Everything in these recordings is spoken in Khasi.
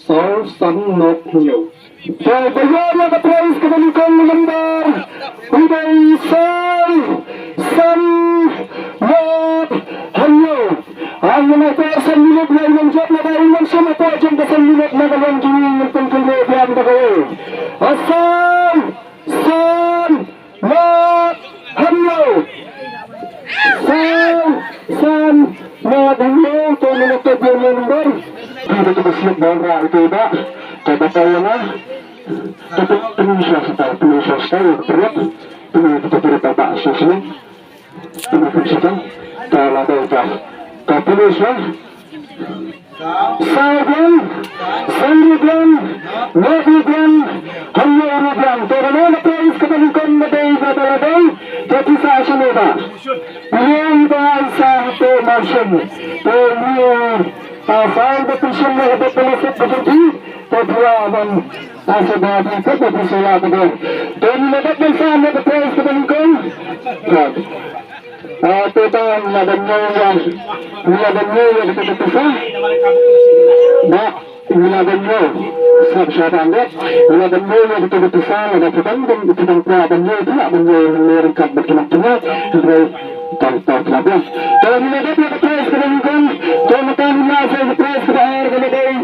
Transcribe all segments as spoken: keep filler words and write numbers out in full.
Saw san nod hynñiew. Te ba ïoh ïa ka prize kaba nyngkong, nambar u dei saw san nod hynñiew. Ai ïa ngi te san minit, ïa ngi jop na ka, ïa ngi sum hapoh jong ka san minit na ka liang jong ngi, ngin pynkynriah biang da kawei. A saw san nod hynñiew. Saw san nod hynñiew. To ngin ïa tip ïa u number. Phi da kaba slip ba wanrah ïa u Bah. To ba taw ïa nga. To pynshai sha taw, pynshai sha taw, pynshai sha taw, pynshai sha taw, pynshai sha taw. Pynshai sha taw. To la dei ta. To pynshai sha. Saw biang, san rubiang, nod rubiang, hynñiew rubiang. Te kane ka prize kaba nyngkong ka dei kaba la dei, te phi sa shim ïa ka. Ïa i Bah Isa Hapoh Mawshynrut. Te ïa i, ah, sa i ba pynshim ïa ka ba pynshim ka jong phi. Te phi ïa ban, ah, sa ba phi ka ba phi sa ïa ka ba. Te ngi la dep ban sa ïa ka prize kaba nyngkong. Right. Ah, te ta ngi la dang ñiew ïa, ngi la dang ñiew ïa kata ka pisa. Ba, ngi la dang ñiew. Sngap sha ta ngi. Ngi la dang ñiew ïa kata ka pisa, ngi la dang dang dang dang dang ñiew, ta dang ñiew, ngi la dang kat bad ki nongpynïaid. Hynrei ta ta ta ba. Te ngi la dang ïa ka prize ka dang dang. Te mynta ngi la sa ïa ka prize ka dang ar ka dang dang.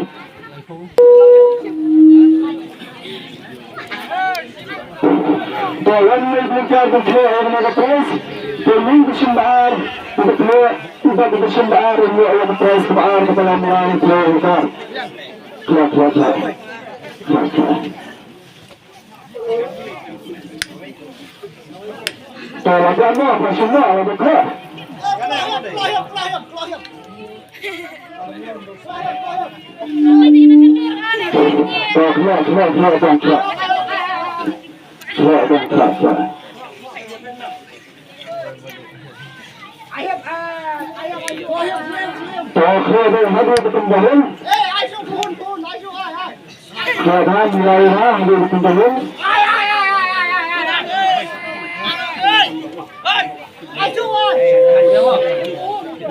Te wan mei bynta ka khleh ïa ka prize. Te mei ka shim ba ar, ka khleh, ka shim ba ar, ïa ka prize ka ba ar, ka ba lam lai, khleh ïa ka. Khleh, khleh, khleh. Khleh, khleh. Te la ka mo, ka shim ba ar, ka khleh.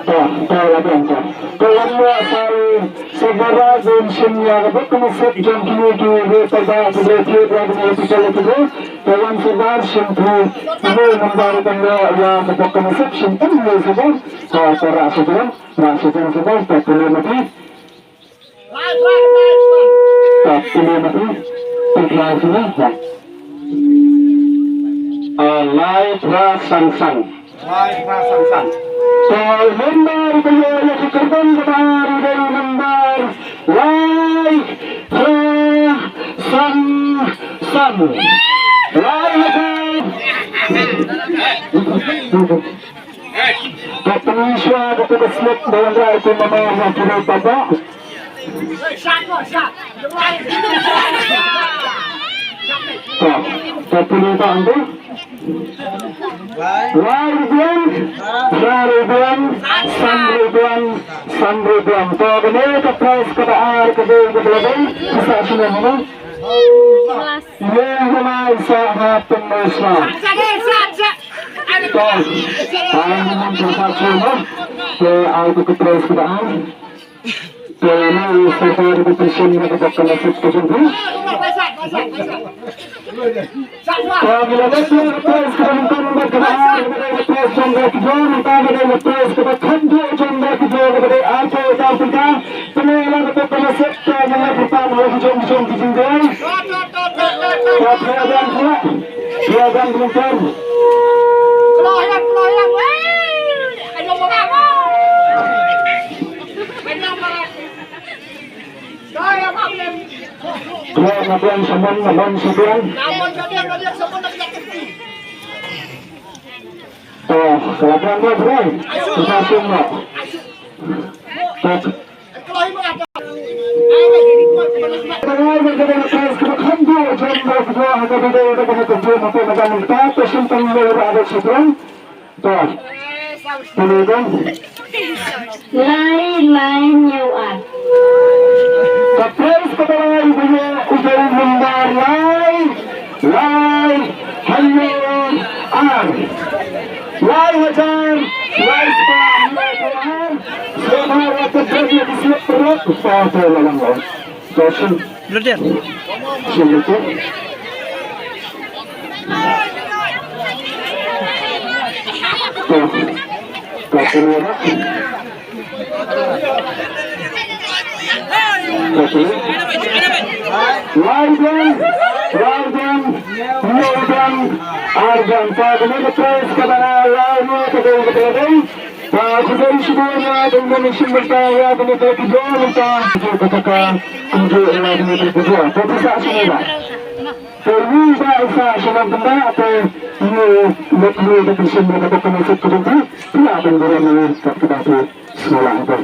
Ka, ka la biang ka. Ka wan la sa i Sardar Gun shim ïa ka bok ka masip jong kine ki re pa ba ki re thied ïa kine ki chale ki re. Ka wan Sardar shim phi. Kine nambar ka wan ïa ka bok ka masip shim phi ïa Sardar. Ka, ka ra Sardar, ra Sardar Sardar, ka pule ma phi. Ka pule ma phi. Phi khlaiñ sini, ha. Ah, lai phra san san. Lai phra san san. Te u nambar ba ïoh ïa ka kyrdan kaba ar u dei u nambar lai phra san san. Lai hajar. Te pynshai da ka slip ba wanrah ïa u mama ïa ki roi paidbah. Ka, ka pule ba ando. Lai rubiang, phra rubiang, san rubiang, san rubiang. To kane ka prize kaba ar ka dei kaba la dei, pisa shino hino. Ïa ka lai sa ha pynmosla. To, ai mon pisa shino. Te ai ka prize kaba ar. Te ïa u Sardar ba pynshim ïa ka bok ka masip ka jong phi. Te ngi la dep ïa ka prize kaba nyngkong bad kaba ar, kaba dei ka prize jong ka kjor, mynta ka dei ka prize kaba khatduh jong ka kjor, kaba dei arphew hajar tyngka. Te ngi la ka bok ka masip, te ngi la kyrpad ïa ki jong ki jong ki jingdei. Te phi ïa don phi ïa, phi ïa don phi ïa don. Khleh na biang sha mon, na mon sha biang. To, ka la biang mo bre. Ka la biang mo. To. Ka la biang mo bre. To. Pule dong. Lai, lai, hynñiew, ar. Ka prize kaba lai ba ïoh u dei u nambar lai, lai, hynñiew, ar. Lai hajar, lai spah, hynñiew, ar. Sngewbha Ka brek ïa ka siat perot, ka to la lang lang. To shin. Brother. Shin lutu. To. To shin rak. To shin. Lai dang, lai dang, lai dang. Arjan pa kene ka pres ka dang lai ne ka dang ka dang. Ba, khublei shibun ïa ka donation mynta ïa kane ka video mynta. Kata ka kumjuh ïa kane ka video. Te pisa shibun ba. Te ïa ba isa shibun mynta te ïa lek ïa ka donation mynta ka kane ka video. Pia ban burom ïa ka kata tu. Selamat.